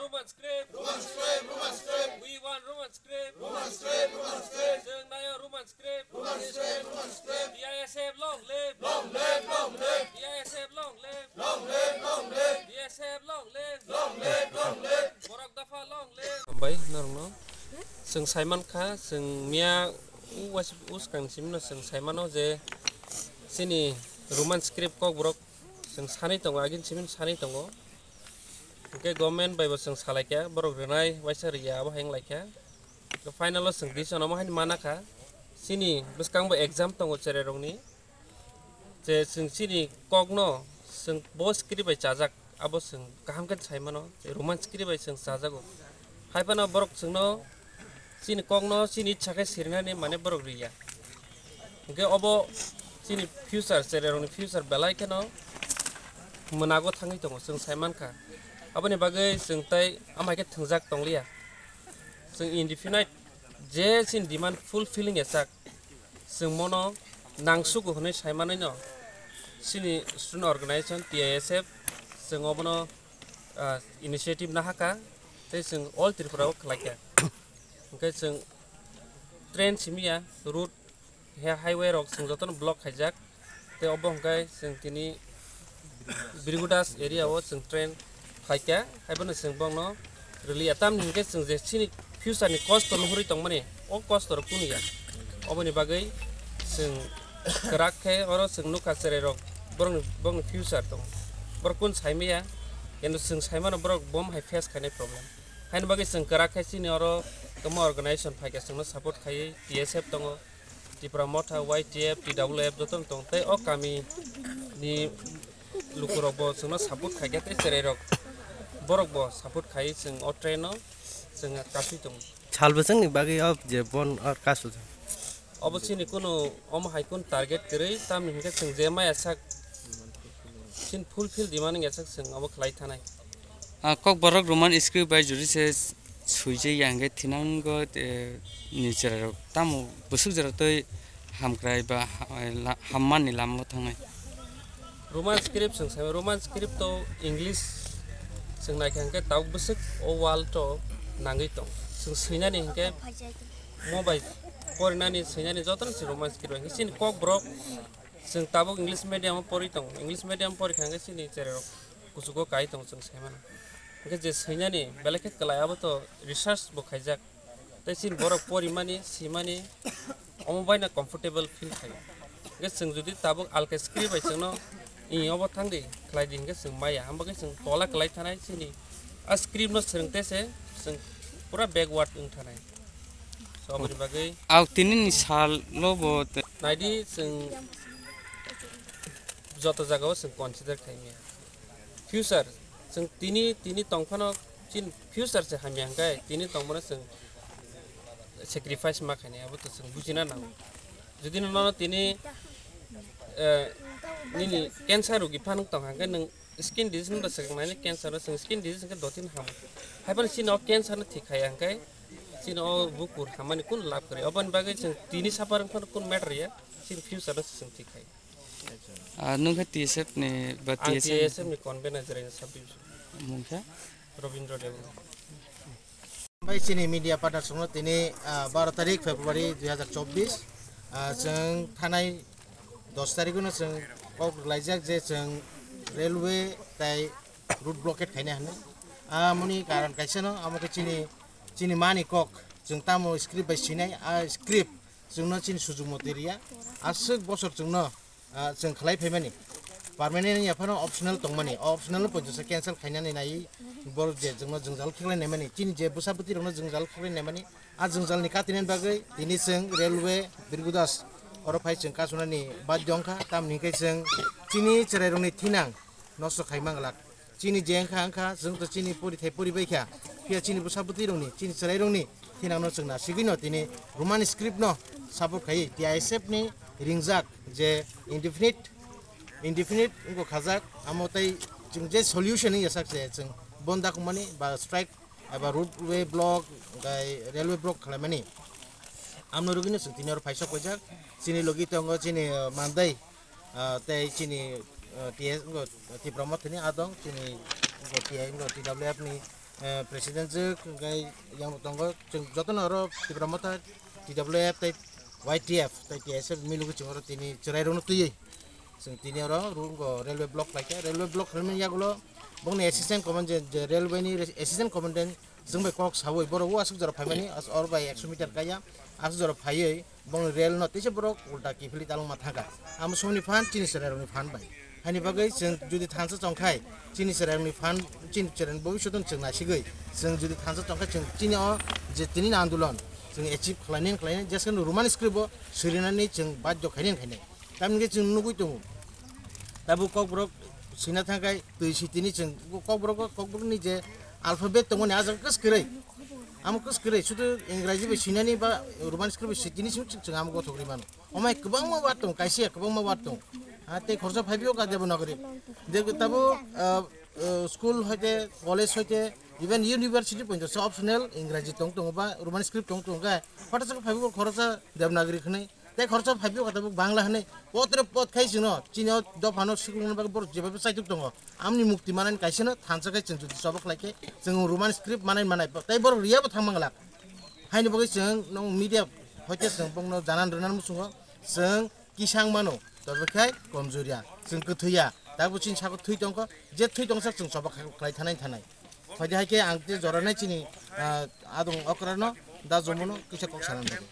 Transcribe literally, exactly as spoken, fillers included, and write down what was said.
Roman script. Roman script, Roman script. We want Roman script. Roman script, Roman script. Chwng naio Roman script. Roman script, Roman script. T I S F long live. Long live, long live. T I S F long live. Long live, long live. T I S F long live. Long live, long live. Borok dopha long live. Hambai norokno. Chwng saimankha, chwng miya u was-, uskang simino chwng saimano je chini Roman script kokborok chwng sanwi tongo, agin simin sanwi tongo. Hwnkhe government bai bo chwng salaikha, borok rwnai waisa rwya abo hai wnglaikha. Hwnkhe final o chwng decision omo haino manakha. Chini bwskango exam tongo cherairokni. Je chwng chini kokno chwng bo script bai chajak, abo chwng kaham khe sai mano, je Roman script bai chwng chajago. Hai phano borok chwngno chini kokno chini ichha khe sirinani mane borok riya. Hwnkhe obo chini future, cherairokni future belai kheno mwnago thangwi tongo, chwng sai mankha. Aboni bagwi chwng tei amhai khe thwngjak tongliya. Chwng indefinite je chini demand fulfilling ya chak, chwng mono nangsugo hwnwi sai manwino chini student organization T I S F chwng obono, ah, initiative nahaka tei chwng all Tripura o khlaikha. Hwnkhe chwng train simiya route he highway rok chwng jotono block khaijak. Tei obo hwnkhe chwng tini Birgudas area o chwng train phaikha, haiphano chwng bongno rwliya. Tamni hwnkhe chwng je chini future ni kosto nuhurwi tongmani, o kosto rok kunu ya. Oboni bagwi chwng kwrak khe oro chwng nukha cherairok borokni, borokni future tongo. Borok kunu saimaya, kintu chwng saimano borok bom hai face khainai problem. Haini bagwi chwng kwrak khe chini oro tongma organization phaikha chwngno support khaiwi T S F tongo. Tipra Motha, Y T F, T W F jotono tong tei o kami ni lukurok bo chwngno support khaikha tei cherairok borok bo support khaiwi chwng o train o chwng kasui tongo. Sal bwswkni bagwi o je bon o kasujak. Obo chini kunu omo hai kunu target kwrwi, tamni hwnkhe chwng je maya sak chini fulfill demand wngya sak chwng obo khlai thanai. Ah, Kokborok Roman script bai jodi se suijak ya hwnkhe thinango, eh, ni cherairok tamo bwswk jora twi hamkrai ba ha-, la-, hammani lamao thangnai. Roman script chwng sai, Roman script to English chwng naikha hwnkhe tabuk bwswk o world o nangwi tong. Chwng swinani hwnkhe mo bai porinani swinani jotono se Roman script bai. Chini Kokborok chwng tabuk English medium o pori tongo. English medium pori kha hwnkhe chini cherairok kuchugo kai tongo chwng sai mano. Hwnkhe je swinani belai khe kwlai abo to research bo khaijak. Tei chini borok porimani, simani omo baino comfortable feel khaio. Hwnkhe chwng jodi tabuk alke script bai chwngno i obo thangdi khlaidi hwnkhe chwng maya. Hambagwi chwng tola kwlai thanai chini a script no swrwngte se chwng pura backward wng thanai. So, aboni bagwi. Aw, tinini salo bo te- Naidi chwng joto jagao chwng consider khaimya. Future, chwng tini, tini tongphano chini future se hamya hwnkhe tini tongmano chwng sacrifice ma khainai, abo to chwng bujina nango. Jodi nono tini, eh, nini cancer rogi phano tong hwnkhe nwng skin disease no da swkang nai cancer no chwng skin disease hwnkhe dotin hamo. Haiphano chini o cancer no thik khaiya hwnkhe chini o bukur hamani kun lab kwrwi. Oboni bagwi chwng tini suffer wngphano kun matter ya, chini future no chwng thik khai. Ah, nwng khe T S F ni ba Ang T S F? T S F ni convener Jirania sub division. Mung khe? Robindra Debbarma. Bai chini media partner songno tini, ah, baro tarik February dui hazar chobbish, ah, chwng thanai dos tarikno chwng kok rwlaijak je chwng railway tai road blockade khaina hwnwi. Ah, moni karon kaisano amo khe chini, chini mani kok chwng tamo script bai sinai, ah, script chwngno chini sujumoti riya. Aswk bosor chwngno ah, chwng khlai phaimani permanent ya phano optional tongmani, o optional no poito se cancel khainani nai borok je chwngno jwngjal khiklai naimani, chini je bwsa bwtwi rokno jwngjal khiklai naimani, a jwngjalni katinani bagwi tini chwng railway Birgudas oro phai chwng kasunani badhyo wngkha, tamni hwnkhe chwng chini chwrairokni thinang nosto khai manglak. Chini je wngkha, wngkha, chwng to chini porithai poribai kha. Phiya chini bwsa bwtwi rokni, chini chwrai rokni thinangno chwng nasigwino tini Roman script no support khai T I S F ni ringjak je indefinite, indefinite wngkha khajak, amo tei chwng je solution wngya sak je chwng bon dakmani ba strike eba roadway block, gai railway block khlaimani. Amno rwgwino chwng tini oro phaisok paijak. Chini logi tongo chini, uh, mandai. Ah, tei chini, ah, T S, ngo, Tipra Mothani adong, chini, ngo, T I, ngo, T W F ni eh, president jwk, hwnkhe yang tongo, chwng jotono oro Tipra Motha, T W F tei Y T F tei T S F milugwi chwng oro tini chwrairokno twiwi. Chwng tini oro rungo railway block khlaikha, railway block khlaimani yagulo bongni assistant command-, je, je railway ni assistant commandant chwng bai kok sawi, borok o aswk jora phaimani, as-, or bai ekso meter kaya, aswk jora phaiwi bongni rail no teisa borok ulta kiphilwi talwngma thangkha. Amo somni phan chini chwrairokni phan bai. Haini bagwi chwng jodi thansa chongkhai, chini chwrairokni phan, chini chwraini bobiswt no chwng naisigwi, chwng jodi thansa chongkhai, chwng chini o je tini ni andolon chwng achieve khlainai khlainai, jeswk no Roman script o swirinani chwng badhyo khainai khainai. Tamni khe chwng nugwi tongo. Tabuk kokborok swina thangkhai twi sitini chwng kokborok, kokborokni je alphabet tongmani ah jaga kwswk kwrwi. Amo kwswk kwrwi, sudu Ingraji bai swinani ba Roman script bai sitini chwng, chwng amo gothok rwi mano. Omai kwbangma word tong, kaisa ya kwbangma word tong. Ha, tei khoroksa phaiphio ka Devanagari. De tabo, ah, ah, school hoite, college hoite, even university poito se optional Ingraji tong tongo ba Roman script tong tongo khe, hotha se phaiphio khoroksa Devanagari khwnwi. Tei khoroksa phaiphio khe tabuk Bangla hwnwi. Potre pot khai chwngno, chini o dophano siklokna bagwi borok jebaibo chaitok tongo. Amni mukti manani kaisano thansa khai chwng jodi choba khlai khe, chwng Roman script manai manai. Tei borok riyabo thangma glak. Haini bagwi chwng nwng media hoite chwng bongno janan rwnan muchungo, chwng kisang mano, tobe khai komjuriya, chwng kwthwiya, tabuk chini sako thwi tongkho, je thwi tongsak chwng choba khlai thanai thanai. Hoide hai khe ang tei joranai chini, ah, adong okrano, da jomono kisa kok sanani bagwi.